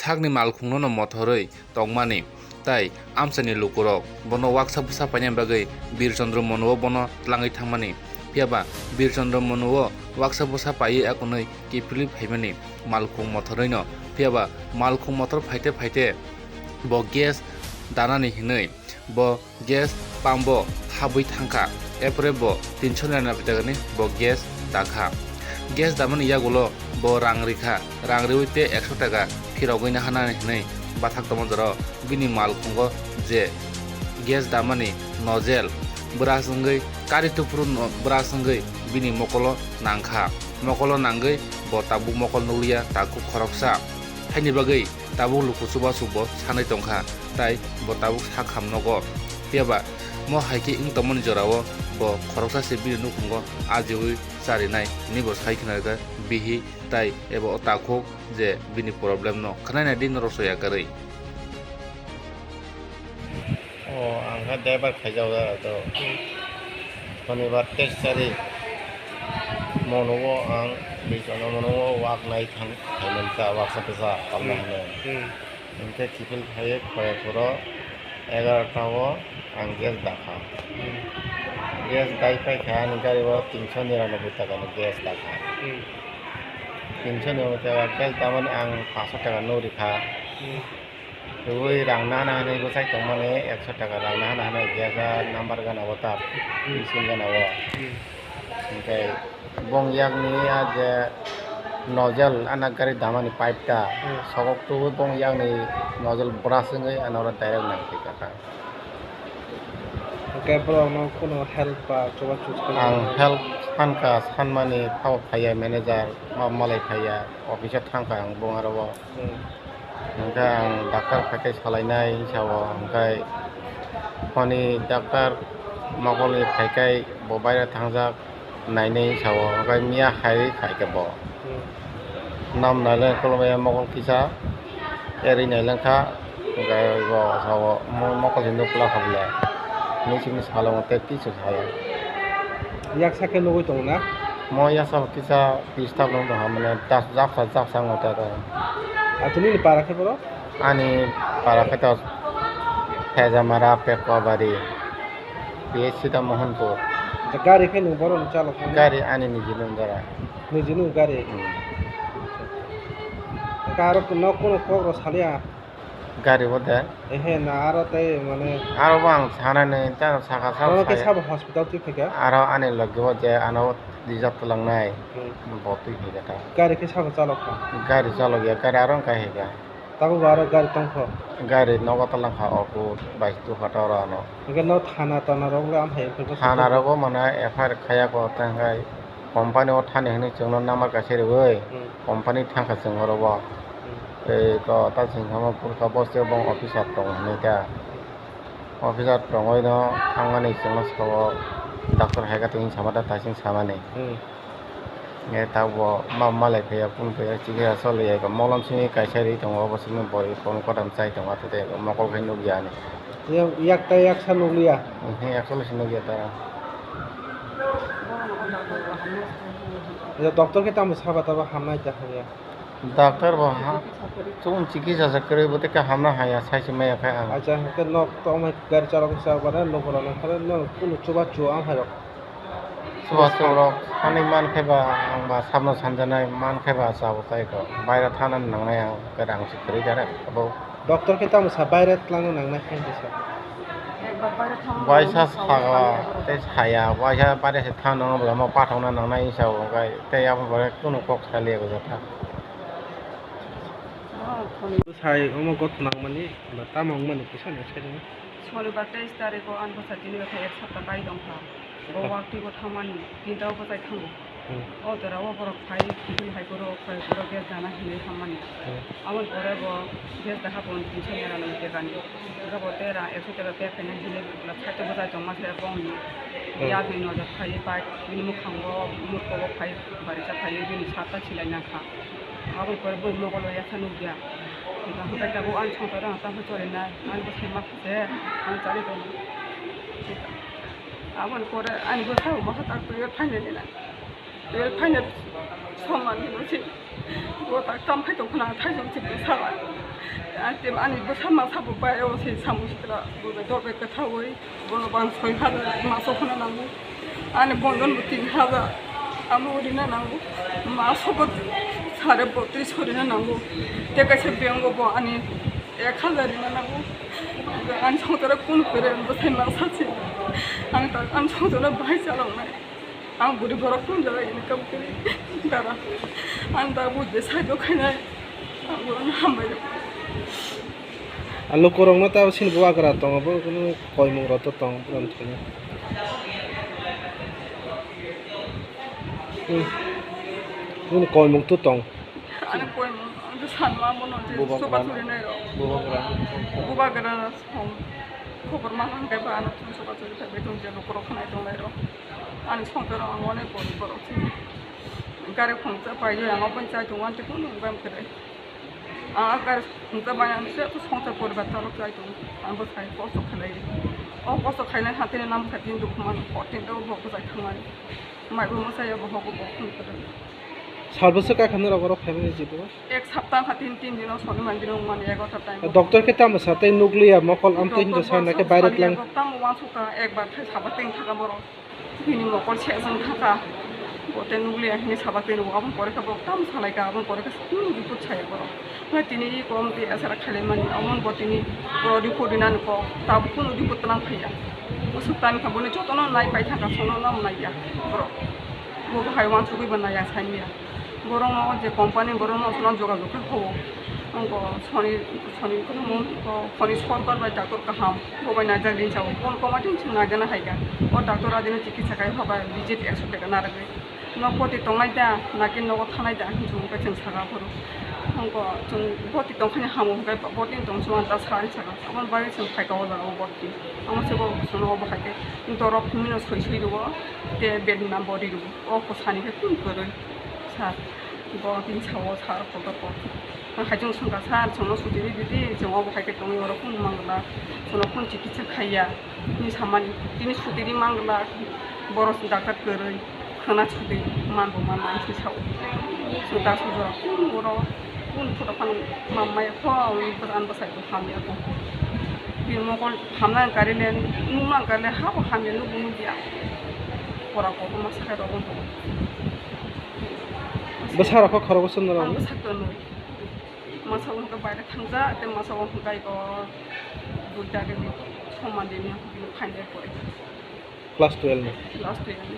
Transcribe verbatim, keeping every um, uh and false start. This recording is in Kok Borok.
Hakni malkhungno no mothorwi tongmani, tai amchaini lukurok bono waksa bwsa painani bagwi Bir Chandra Manu o bono tlangwi thangmani. Phiyaba Bir Chandra Manu o waksa bwsa paiwi akonwi kiphilwi phaimani malkhung mothorwino. Phiyaba malkhung mothor phaite phaite bo gas danani hinwi bo gas pump o habwi thangkha, erpore bo tinso nirano phaitagani bo gas dakha. Gas damani yagulo bo rang rikha, rang riwi tei ekso taka phirogwi nahanani hinwi bathak tongma jorao bini malkhungo je gas damani nozzle bwras wngwi kari tupru no-, bwras wngwi bini mokolo nangkha. Mokolo nangwi bo tabuk mokol nukliya takhuk khoroksa. Haini bagwi tabuk luku chubachu bo sanwi tongkha, tai bo tabuk sak ham nogo. Phiyaba mo hai khe wng tongmani jorao bo khoroksa se bini nukhungo ajiui charinai hinwi bo sai khna rwkha bihi tai ebo o takhuk je bini problem no khnaina di norok soya kwrwi. O, ang khe driver khaijak o, to. Shonibar teis tarik monugo ang, bisono monugo wak nai thang, thaiman sa, wak sa tesa, palna Hmm. hwnwi. Hmm. Hwnkhe kiphil phaiwi Khoyapuro egarota o ang gas dakha. Hmm. Gas dai paikha, ani gari o tinso niranoboi taka ni gas dakha. Hmm. Tinso niranoboi taka gas damani ang paanso taka nukri kha. Hmm. Tei rang nana hinwi bwsai tongmani ekso taka rang nana hinwi gas number gana o ta Hmm. bising gana o. Hmm. Hwnkhe bong yakni a je nozzle ana gari damani pipe ta Hmm. sogok tubui bong yakni nozzle bwras wngwi ano oro direct nang khe kaka. Hwnkhe borokno kunu help ba chubachu Ang help sankha, sanmani phabo phaiya manager, ma malai phaiya, office o thangkha ang bong aro o. Hmm. Hwnkhe ang doctor phaikhai salainai sao, hwnkhe honi doctor mokolni phaikhai bo baire thangjak nainai sao, hwnkhe miya hai phaikhe bo. Hmm. Nam nailai kolomya mokol kisa, eri nailangkha, hwnkhe bo sao mo-, mokol hinwi kwlak hamle, hinwi simi salongo tei kisu saya. Yaksa khe nugwi tongo na? Mo yaksa kisa. Disturb wng tongkha, mane, das-, japsa, japsa wng tongkha. Acha nini para khe boro? Ani para khe to Phejamara, Pekobari, P H C ta Mohanpur. Acha gari khe nwng borokni chalok khe? Gari ani nijini wng jora. Nijini wng gari? Hmm. Acha. Khe aro nok kono kok rw saliya? Gari bo de. Ehe, na aro tei mane. Aro bo ang sanani, ta saka sa Aro khe saya. Sabo hospital twi phaikha? Aro ani logi bo je ano rijak twlangnai. Hmm. Bo twi phaikha ta. Gari khe sabo chalok kha? Gari chalok ya, gari aro wngkha hika. Tabuk bo aro gari tongkho? Gari nogo twlang kha, oku bai tu phato oro ano. Hwnkhe no thana tana rok le amhai wngkha? Thana rogo mane F I R khaya ko tangkai. Company o thani hinwi chwngno number kaisa riwi, Hmm. company thangkha chwng oro bo. Hmm. Tei ko ta chwng thangma phurkha bo se bong officer tong hinwi ta. Officer tongwi no thangmani chwngno sabo doctor hai kha twi hinwi sama ta taising samani. Hmm. Nge ta bo ma malai phaiya, phone phaiya, chikisa choli ya, molom simi kaisa ri tongo, obo simi bori phone kotom chai tongo, tei mokol khai nukya ani. Yak, yak ta yaksa nukliya? He, actually se nukya ta. Ya, doctor khe tamo saba tabo hamnai ta hamya? Doctor bo ha, chwng chikisa sa kwrwi bo tei khe hamna haya, sai se maya khe ang. Acha, hwnkhe nok to amai gari chalok sa bana, nok rok nang khe no kunu chuba chu ang hai rok. Chubachu rok thani man khe ba ang ba sabno sanjanai man khe ba chabo tai ko. Baira thana nangnai ang, kwrang se kwrwi direct abo. Doctor khe tamo sa baira twlangna nangnai khe sa? Baisa saka tei saya, baisa baira se thana nango, bwlamo pathokna nangnai sa o, hwnkhe tei abo baire kunu kok saliya gojak kha. Sai omo gothok nangmani ba tamo wngmani kisa no sai rwna. Sonibar teis tarikh o ani bwsai tini wngkha ek sapta bai tongkha. Bo Hmm. wak twi bo thangmani, tinta o bwsai thango. Hmm. O jora o borok phai kiphil hai borok, phai borok gas dana hinwi hammani. Hmm. Aboni pore bo gas dakha bo tinso niranoboi tekani. Hwnkhe bo tei rang ekso teka pay khaina hinwi side o bwsai tongma se bongni Hmm. yakni nojor phaiwi pai bini mwkhango murko bo phai barisa phaiwi bini satta silai nangkha. Aboni pore bo mokol o yaksa nukya. Hwnkhe tabuk ani swngchar o ang tamo choli nai, ani bwsai ma khe se, ang chali tongo. Aboni pore ani bwsai bo mosa tak twi phainani na. Twi phaina soman hinwi se, bo tak tam phai tong khna, ang thaisong se bwsala. Ante ani bwsa masa bo bai o se samung sitra bo bai dol bai kwthawi bono bang soi hajar maso khna nango. Ani bonjon bo tin hajar amo rina nango. Maso bo sare botris rina nango. Te kaisa bengo bo ani ek hajar rina nango. Ani songtara kun kore bwsai masa se. Ani ta ani songtara bai chalok nai. Ang buri borok tong jora ini kam kiri dara. Ang da bujde saijo khainai. Ang borok hambai. Alo korokno ta sini bo agra tongo bo koimung rok to tong puran thani. Hmm. Nini koimung to tong. Ani koimung ang to sanma mono je Bubagra. Soba suri nai ro. Bubagra. Bubagra song. Khobor ma hang kai ba ano tong soba suri thai bai tong je nokoro khanai tong lai ro. Ani songtoro ang onek borok borok se. Gari khungsa pai je ang open chai tong wan te kono bam kre. Ang gari khungsa bai ang se to songsa poribar talo chai tong. Ang bo sai kosto khalai. O kosto khainai hatini nam khatin dukman hotin do bo ko chai thangmani. Mai bo mo sai bo hobo bo khun kre. Sal bwswk kha nw rok oro family jibo? Ek sapta kha tin, tin dino soni man dino man egarota time. Doctor khe tamo sa tei nukliya mokol amtwi hinjo sa na khe Doctor bairok saliya lang. Tamo uansukha ekbar khai saba teng thaka borok. Bini mokol se jang thaka. Bote nukliya hini saba teng rok aboni pore khe borok tamo salai kha aboni pore khe hmm report saya borok. Hai tini i kom te asara khaile mani amon bo tini report rinani kok tabuk kunu report tlang phaiya. Usuk tani kha boni jotono nai pai thaka sono nang naiya borok. Bo bo hai uansugwi bo naiya saimya. Borokno je company borokno sono jogajog khe hobo. Wngkha soni soni khoroknwi wngkha soni sorkar bai doctor kaham bo bai naijak rinsa o kon koma tin chwng naijana hai kha. O doctor adino chikitsa khai hoba visit ekso taka narwgwi. Nok poti tongnai da naki nogo thanai da hinwi chwng khe chwng saka phuru. Wngkha chwng poti tongkhaini hamo hwnkhe poti tong chwng ta sani saka. Aboni bagwi chwng phaikha o jaga o borti. Omo se bo sono obo hai khe dorok himino soi soi rwo te bed number ri rwo. O kwsani khe twi kwrwi sir. Bo tini sao sir kotor kok. Ang hai chwng swngkha sir, chwngno suti rwi didi, chwng obo hai khe tongwi oro kunu mang glak, chwngno kunu chikitsa khaiya. Tini samani, tini suti rwi mang glak, borok doctor kwrwi, khwna suti man bo man nai se sao. Chwng ta sujora kunu oro, kunu photo phano mam maya kho, ang bwsai bo hamya kho. Bini mokol hamna ang kari le, nukna ang kari le, ha bo hamya nukbo nukya. Pora kotorma sakai rok wng tongo. Bwsa rok kho khorokbo chwng norok. Ang bwsa tonwi. Masa wngkha baire thangja, tei masa wngkha eko duita ke ni soman de ni bini phainde pore. Class twelve ni. Class twelve ni.